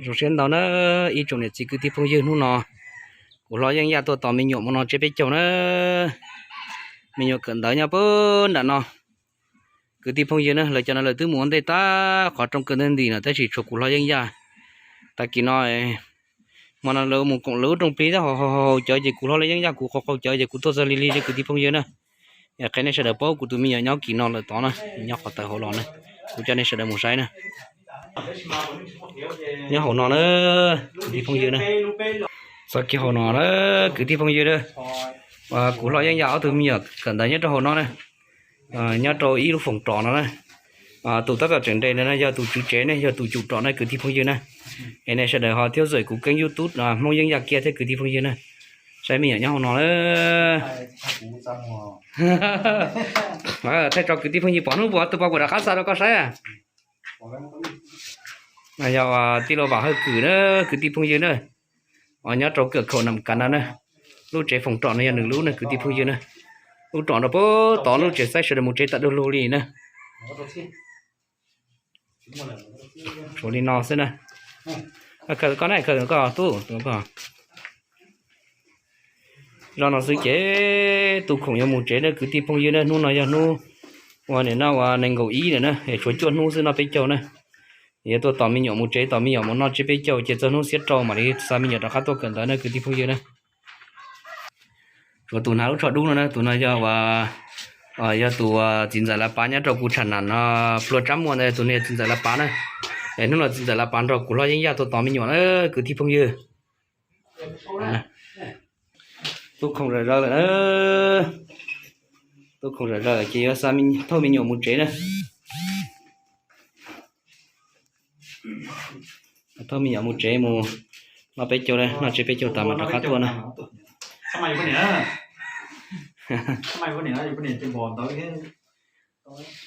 Zoo siab ntau na ib tsoom niam txiv kwv tij phooj ywg, hnub no kuv hlob Yeej Yaj tuaj tos me nyuam mus no tsev peb caug na. Me nyuam kawm ntawv nyob puag nram no. Kwv tij phooj ywg na, lawv cov no lawv twb mus ua ntej tag qhov rooj kawg nti nti no tab sis tshuav kuv hlob Yeej Yaj. Tag kis no hmo no lawv mus koom lawv lub rooj plig thiab haus haus cawv ces kuv hlob Yeej Yaj kuv qaug qaug cawv ces kuv tuaj txog lig lig li kwv tij phooj ywg na. Qhia nej sawv daws paub kuv tus me nyuam nyob kis no lawm tod na, nyob qhov tawm hauv los na, kuv coj nej sawv daws mus saib na. Nyob hauv no na, kwv tij phooj ywg na. Txog kiag hauv no na, kwv tij phooj ywg na. Kuv hlob Yeej Yaj ob tug me nyuam kawm ntawv nyob rau hauv no na. Nyob rau ib lub foom rov no na. Tus tab tom tseem nres ntawd no yog tus tswv tsev ne, yog tus cum rov na kwv tij phooj ywg na. Es nej sawv daws ho thiab zam kuv keeb YouTube Hmoob Yeej Yaj kiag thiab kwv tij phooj ywg na. Saib me nyuam nyob hauv no na. Thaij tso kwv tij phooj ywg pom hnub puas tus pom kuv rov qab xa rau koj saib. Yog tij laug Vam Hawj Kwm na, kwv tij phooj ywg na. Nyob rau kawm khaum nam kav no na. Lub tsev foom rov no yog nws lub na kwv tij phooj ywg na. Lub rov rau puag tod lub tsev, saib sawv daws mus tsev tawm du lug li na. Tshuav li no xwb na. Koj na, koj tub, zoj no xwb ces tus khoom yuav mus tsev na kwv tij phooj ywg na. Hnub no yog hnub ua nim no ua nees nkaum ib lawm na, es tshuav cuaj hnub xwb noj peb caug na. Yuav tuaj tos me nyuam mus tsev, tos me nyuam mus noj tsiab peb caug ces txog hnub xiab rau mam li xa me nyuam rov qab tuaj kawm ntawv na kwv tij phooj ywg na. Tshuav tus hnav lub tsho dub no na, tus no yog, yog tus txiv ntxawm Lav Pav nyob rau kuv tsham nam no, plua tsab muag ntawd, tus no yog txiv ntxawm Lav Pav na. Es hnub no txiv ntxawm Lav Pav nrog kuv hlob Yeej Yaj tuaj tos me nyuam na kwv tij phooj ywg. Tub khoom zam zaws lawm na. Tub khoom zam zaws lawm ces yuav xa thauj me nyuam mus tsev na. Thauj me nyuam mus tsev mus noj peb caug na, noj tsev peb caug tas mas rov qab tuaj na.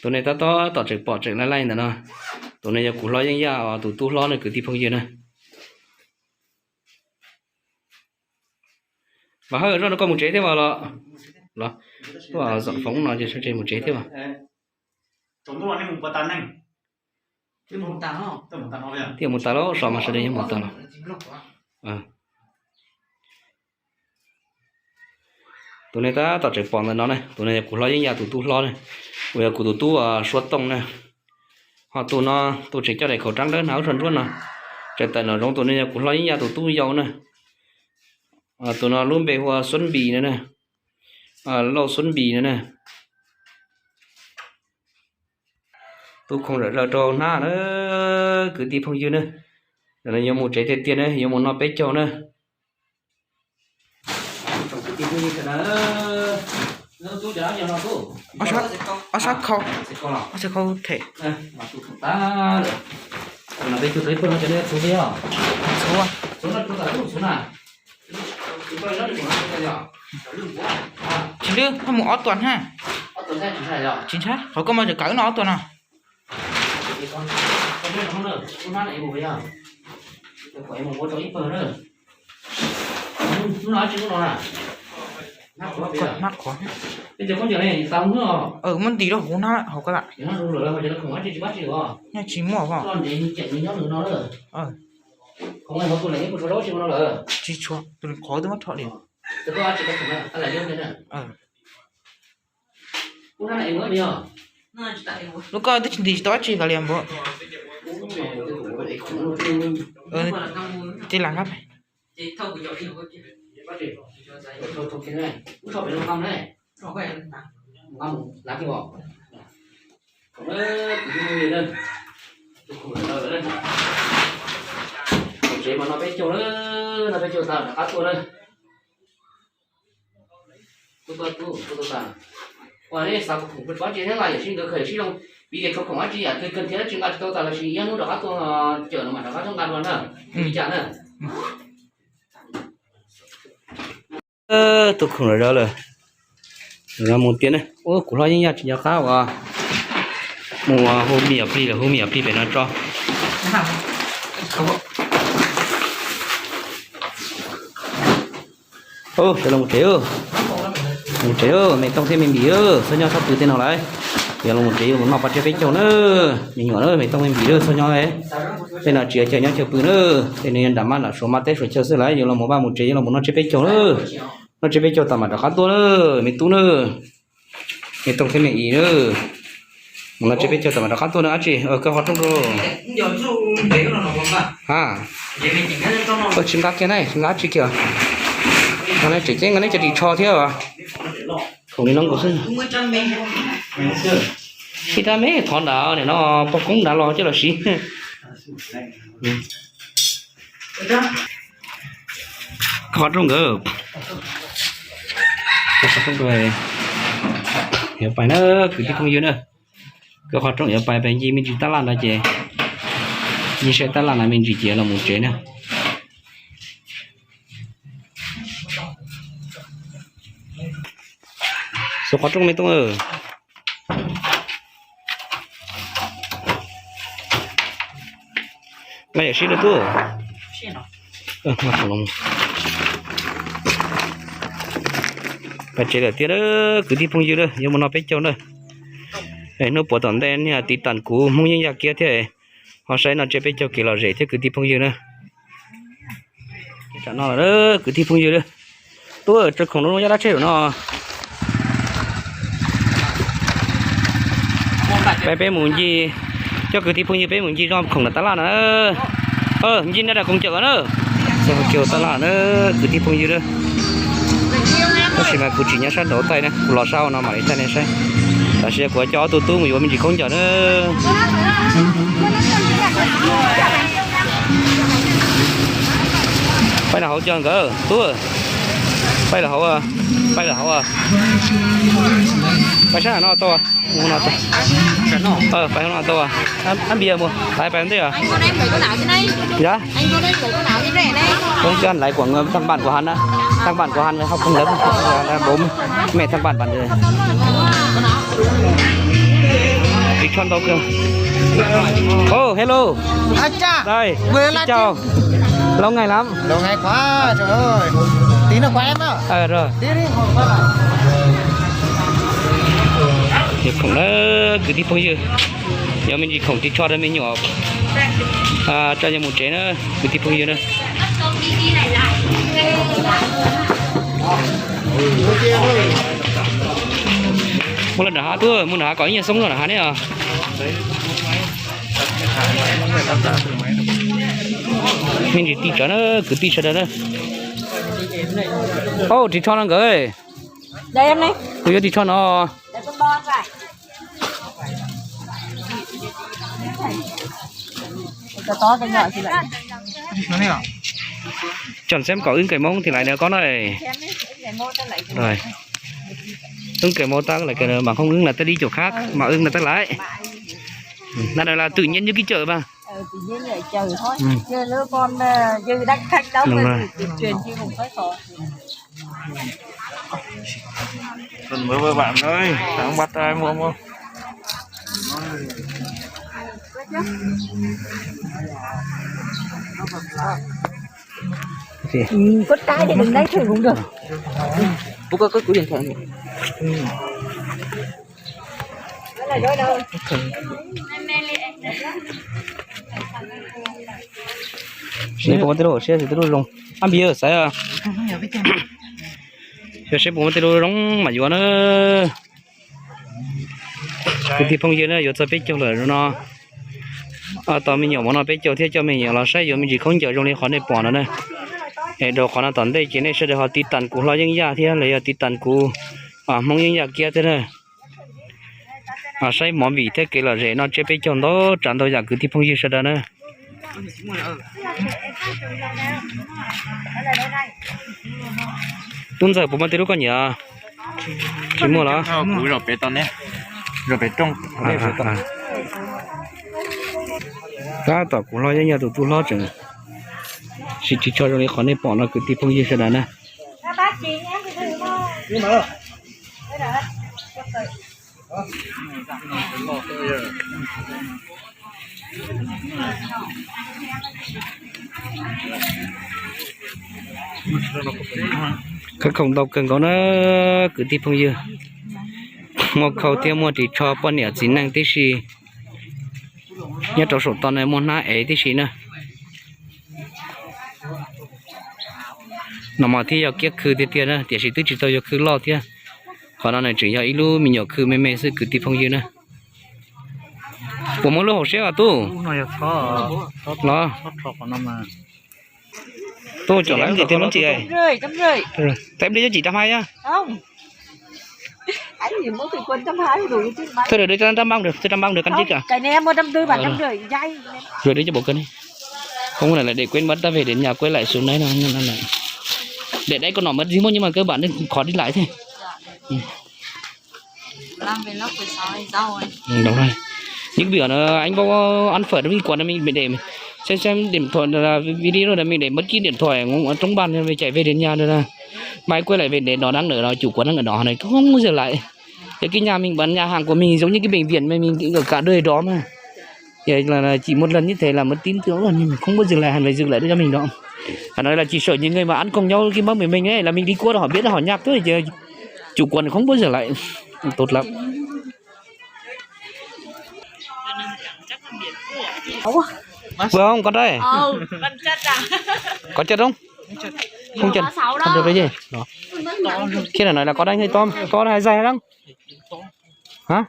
Tus no tab tom tseem pom tseem laij laij ntawm no. Tus no yog kuv hlob Yeej Yaj tus tub hlob na kwv tij phooj ywg na. Vam Hawj, zoj no koj mus tsev thiab los? Los tuaj zom foov no ces sawv tsees mus tsev thiab os. Thiaj mus tas lawm, so mas sawv daws yuav mus tas los. Tus no tab tom tseem pom ntawm no ne, tus no yog kuv hlob Yeej Yaj tus tub hlob ne, uas yog kuv tus tub Suav Tooj ne. Ho tus no tus tseem coj daim khaus rab dawb hnav lub tsho ntsuab no, tseem tawm nraum zoov, tus no yog kuv hlob Yeej Yaj tus tub yau na. Tus no lub npe hu ua Xuab Npis no na, Lauj Xuab Npis no na. Tub khoom zam zaws rau hnab na, kwv tij phooj ywg na. Ntawm no yuav mus tsev tiag tiag na, yuav mus noj peb caug na. Ob sab khau, ob sab khau them. Tsis lwj, koj mus ob tuas na. Tsis ntshai, qhov koj muaj tseem kawm no ob tuas no. Hnab qhuav. Muab nti rau hauv hnab hauv ko lawm. Nyob tsis muaj os. Tsis tshua, tus qhov twb muab rho li. Lub koj twb tsis nti tsis tau dab tsi kav liam npua. Tis las nkab. Tsev mas no peb caug na, no peb caug tas rov qab tuaj na. Kuv tua tub, kuv tua tas. Ua nej xav khoom peb tsis nyob nqa yawm sib nkawd khaws yawm sib zoo, vim tias tshuav khoom dab tsi yam twg kawg thiab dab tsi nqa tsis tau tas los sis ib hnub rov qab tuaj cawm no mas rov qab tuaj nqa dua na. Li cas na. Tub khoom zam zaws lawm. Mus tiag na. Ua kuv hlob Yeej Yaj tsis nco qab uas mus hu me nyuam plig lawm, hu me nyuam plig pem no tso. Sawv daws mus tsev, mus tsev, me tooj thiab me npis, txhob nyob txhob pw tej no lawm. Yuav los mus tsev yuav los mus noj paj tsiab peb caug na. Me nyuam na, me tooj me npis na, txhob nyob tej no, tsis yog chaw nyob chaw pw na. Tej no yog nram maj nram suav maj teb suav chaw xwb lawm, yuav los mus vaj mus tsev yuav los mus noj tsiab peb caug na. Noj tsiab peb caug tas mam rov qab tuaj na, me tub na. Me tooj thiab me i na, mus noj tsiab peb caug tas mam rov qab tuaj na dab tsi. Koj qhov rooj rau. Ha, tsis nqa kiag ne, tsis nqa dab tsi kiag. Tseem ceeb nqa neb cov ris tsho thiab. Khoom li no nkaus xwb. Ib rab me thov nrad nim no poj koob nrad los coj los siv. Qhov rooj nkawd, qhov rooj yuav pais na, kwv tij phooj ywg na. Koj qhov rooj yuav pais pem ncig me ntsis tab laj no ces, ncig saib tab laj no me ntsis ces los mus tsev na. Xub qhov rooj me tooj. Nqa yam sib rau tub. Pais tsev lawm tiag, kwv tij phooj ywg, yuav mus noj peb caug na. Hnub puas tom ntej niag tiv tas kuv Hmoob Yeeb Yaj Kiab thiab, ho saib noj tsiab peb caug kev lom zem thiab kwv tij phooj ywg na. Tam no kwv tij phooj ywg, tub, tso khoom rau zoo yaj dab tsheb zaum no. Peb, peb mus ncig, coj kwv tij phooj ywg peb mus ncig zoj khoom nram tab laj na. Ncig nram koos cawm na. Txog kiag tab laj na, kwv tij phooj ywg na. Tab sis mas kuv tsis nyob sab nraud thaij na, kuv los sab hauv no mam li thaij nej saib. Tam sim no kuv coj ob tug tub mus yuav me ntsis khaub ncaws na. Pab los hauv cog nkawd tub. Pab los hauv, pab los hauv. Pab sab no tau, pab hauv no tau. Ab npias mus, laiv pais ntej os. Yog, koob coj laiv kuam thaj npaj kuv han na, thaj npaj kuv han hauv khoom lawv, mej thaj npaj npaj. Ris tsho ntau kawg. Oh, hello. Đây, xin chào. Lâu ngày lắm. Khoom na, kwv tij phooj ywg, yuav me ntsis khoom ris tsho rau me nyuam tso yog mus tsev na, kwv tij phooj ywg na. Muaj lawm nram hav tuaj, muaj nram hav kom ib nyuag xoob nram hav ne os. Me ntsis ris tsho na, kwv tij sawv daws na. Au, ris tsho no nkawd. Kuv yuav ris tsho no. Chọn xem có ưng cởi mông thì lại nữa con ơi. Rồi. Ưng cởi mông ta lại cởi mà không ưng là ta đi chỗ khác, mà ưng là ta lại. Này là tự nhiên như cái chợ mà. Đúng rồi. Còn mới với bạn thôi, thằng bắt ai mua mua. Có cái thì đừng lấy thử cũng được. Bố có, có cú điện thoại không? Seb puas muaj tej lub hauv siab, tej lub zoo. Ab npis, xaiv, yog seb puas muaj tej lub zoo mas yuav na. Kwv tij phooj ywg na, yuav txog peb caug lawm no. Tos me nyuam mus noj peb caug thiab coj me nyuam los saib yuav me ntsis khaub ncaws zoo li qhov nej pom no na. Es rau qhov no tom ntej ces nej sawv daws ho tiv tas kuv Hlob Yeeb Yaj thiab los yog tiv tas kuv Hmoob Yeeb Yaj Kiab thiab na. Saib movie thiab kev lom zem noj tsiab peb caug ntau tsav ntau yam kwv tij phooj ywg sawv daws na. Tub Ntxawg, puas muaj tej lub koj nyiam? Tsis muaj los? Tab tom kuv Hlob Yeeb Yaj tus tub hlob tseem siv ris tsho zoo li qhov nej pom no kwv tij phooj ywg sawv daws na. Khawv koob ntau kawg nkaus na kwv tij phooj ywg. Muaj khau thiab muaj ris tsho poj niam txiv neej tib si. Nyob rau saum toj no muaj hnab ev tib si na. No mas thiaj yog kiab khw tiag tiag na, tiam sis twb tsis tau yog khw loj thiab. Qhov no nws tseem yog ib lub me nyuam khw me me xwb kwv tij phooj ywg na. Puas muaj lub hauv siab os tub? Los, tub, cov lawv nkim tiag lub ntsis. Tab li cov cim rab hmab yog. Thôi rồi đưa cho nó rau mông được, tôi rau mông được anh chứ cả. Rồi đưa cho bộ cơni. Không là lại để quên mất, ta về đến nhà quên lại xuống đấy nó, nó, nó, nó. Để đấy con nọ mất dí mốt nhưng mà cơ bản nên khó đi lại thế. Ừ. Đúng rồi. Những bữa nó anh bảo ăn phở nó đi quán nó mình để xem xem điện thoại là video rồi mình để mất cái điện thoại ở trong bàn rồi chạy về đến nhà rồi là mai quay lại về để nó đang ở đó, chủ quán đang ở đó này, không bao giờ lại. Cái, cái nhà mình bán nhà hàng của mình giống như cái bệnh viện mà mình ở cả đời đó mà. Vậy là, là chỉ một lần như thế là mất tin tưởng luôn, nhưng mà không có dừng lại, hẳn phải dừng lại cho mình đó. Phải nói là chỉ sợ những người mà ăn cùng nhau cái mâm với mình ấy, là mình đi qua đó họ biết là họ nhạt thôi chứ chủ quán không bao giờ lại. Tốt lắm. Vừa không con trai? Có chất không? Không chất. Không được cái gì. Đó. Khi nào nói là có đánh hơi to, to là hơi dày lắm. Hả?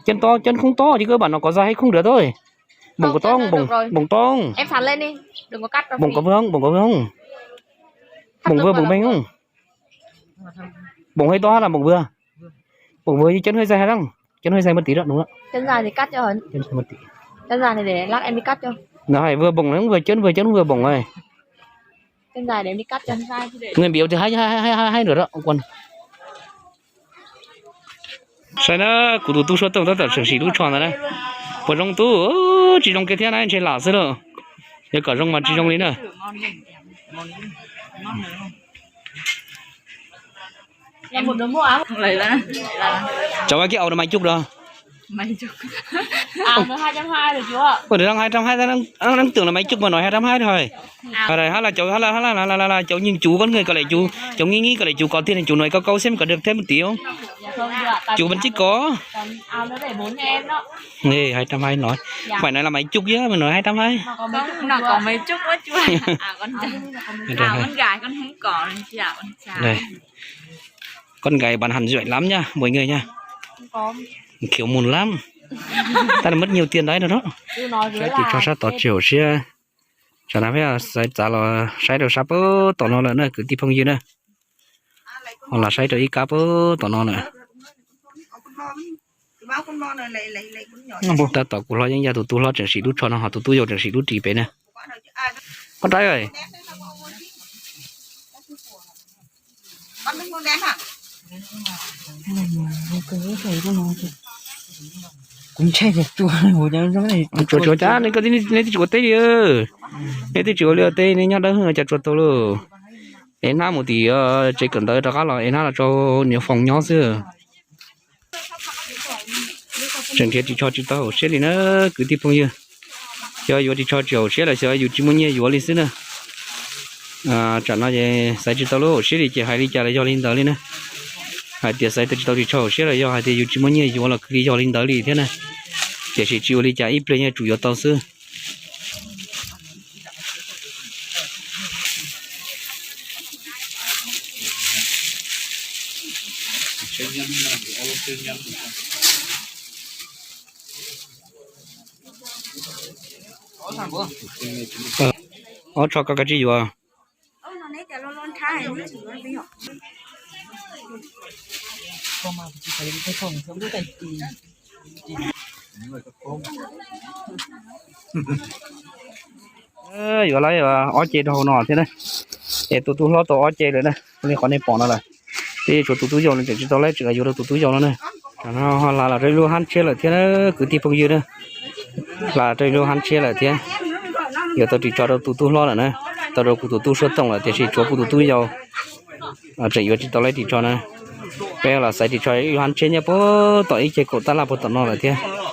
Chân to, chân không to, chỉ cơ bản nó có dài hay không được thôi. Bổng có to, bổng, bổng to. Em sắn lên đi, đừng có cắt ra. Bổng có vừa không, bổng có vừa không? Bổng vừa, bổng mềm không? Bổng hơi to hay là bổng vừa? Bổng vừa chứ chân hơi dài hay lắm. Chân hơi dài một tí đó, đúng không? Chân dài thì cắt cho hẳn. Chân dài một tí. Chân dài thì để lát em đi cắt cho. Nó hay vừa bổng nó cũng vừa chân, vừa chân vừa bổng này. Chân dài để em đi cắt cho. Người biểu thì hay, hay, hay, hay, hay nữa đó, quần. Saib na, kuv tus tub suab tooj tab tom tseem sim lub tsho ntawd na. Puas zoo tub? Tsis zoo kiag thiab na, ntshe lam xwb lauj. Yog kom zoo mas tsis zoo li na. Cháu cái ao nó mày chụp đó. Ủa, được hai trăm hai, đang, đang tưởng là mày chụp mà nói hai trăm hai thôi. Ở đây hát là cháu, hát là, hát là, là, là, là cháu nhìn chú con người có lẽ chú, cháu nghĩ nghĩ có lẽ chú có tiền thì chú nói câu câu xem có được thêm một tí không? Chú vẫn chỉ có. Ê, hai trăm hai nói. Phải nói là mày chụp chứ, mày nói hai trăm hai. Nó có mấy chục đó chú. À, con trai. À, con gái con không có, chị ạ, con trai. Đây. Con gái bán hàng giỏi lắm nha, mọi người nha. Không có. Khiếu mùn lắm. Ta là mất nhiều tiền đấy rồi đó. Saib ris tsho sab tod tsis haum siab. Tsam no peb xaiv txav los saib rau sab pem tom no lawm na kwv tij phooj ywg na. Ho los saib rau ib kab pem tom no lawm. Tab tom kuv hlob yeej yog tus tub hlob tseem sim lub tsho no ho tus tub yau tseem sim lub ris pem na. Koj dab, kuv ntshai tias tsuas, tsuas tsuas cas nej, nej twb tsis ua teb li. Nej twb tsis ua li ua teb, nej nyob dawb hwv cas tsuas tau lauj. Es hnab mus tim tsev kawm ntawv rov qab los es hnab los rau niam foos nyob xwb. Tseem nrhiav ris tsho tsis tau haum siab li na kwv tij phooj ywg. Xyov yuav ris tsho tsis haum siab los xyov yus tsis muaj nyiaj yuav li xwb na. Tsam no ces xaiv tsis tau lub haum siab li ces hais li cas los yog li ntawd li na. Hais tias xaiv tsis tau ris tsho haum siab los yog hais tias yus tsis muaj nyiaj yuav los kwv li yog li ntawd li thiab na. Tiam sis tsis ua li cas, ib pliag yeej tsum yuav tau xwb. Ob tsho koj kav tsij yuav. Yuav lawm ob ce rau hauv no thiab na. Es tus tub hlob tau ob ce lawm na, li qhov nej pom no lawm. Twb tshuav tus tub yau no tseem tsis tau laib, tseem yuav rau tus tub yau no na. Hla los rau ib lub hab tshiab lawm thiab na kwv tij phooj ywg na. Hla rau ib lub hab tshiab lawm thiab. Yuav tau ris tsho rau tus tub hlob lawm na. Tau rau kuv tus tub suab tooj lawm tiam sis tshuav kuv tus tub yau tseem yuav tsis tau laib ris tsho na. Peb los xaiv ris tsho ib lub hab tshiab nyob puag tom ib ce kaum tab laj puag tom no lawm thiab.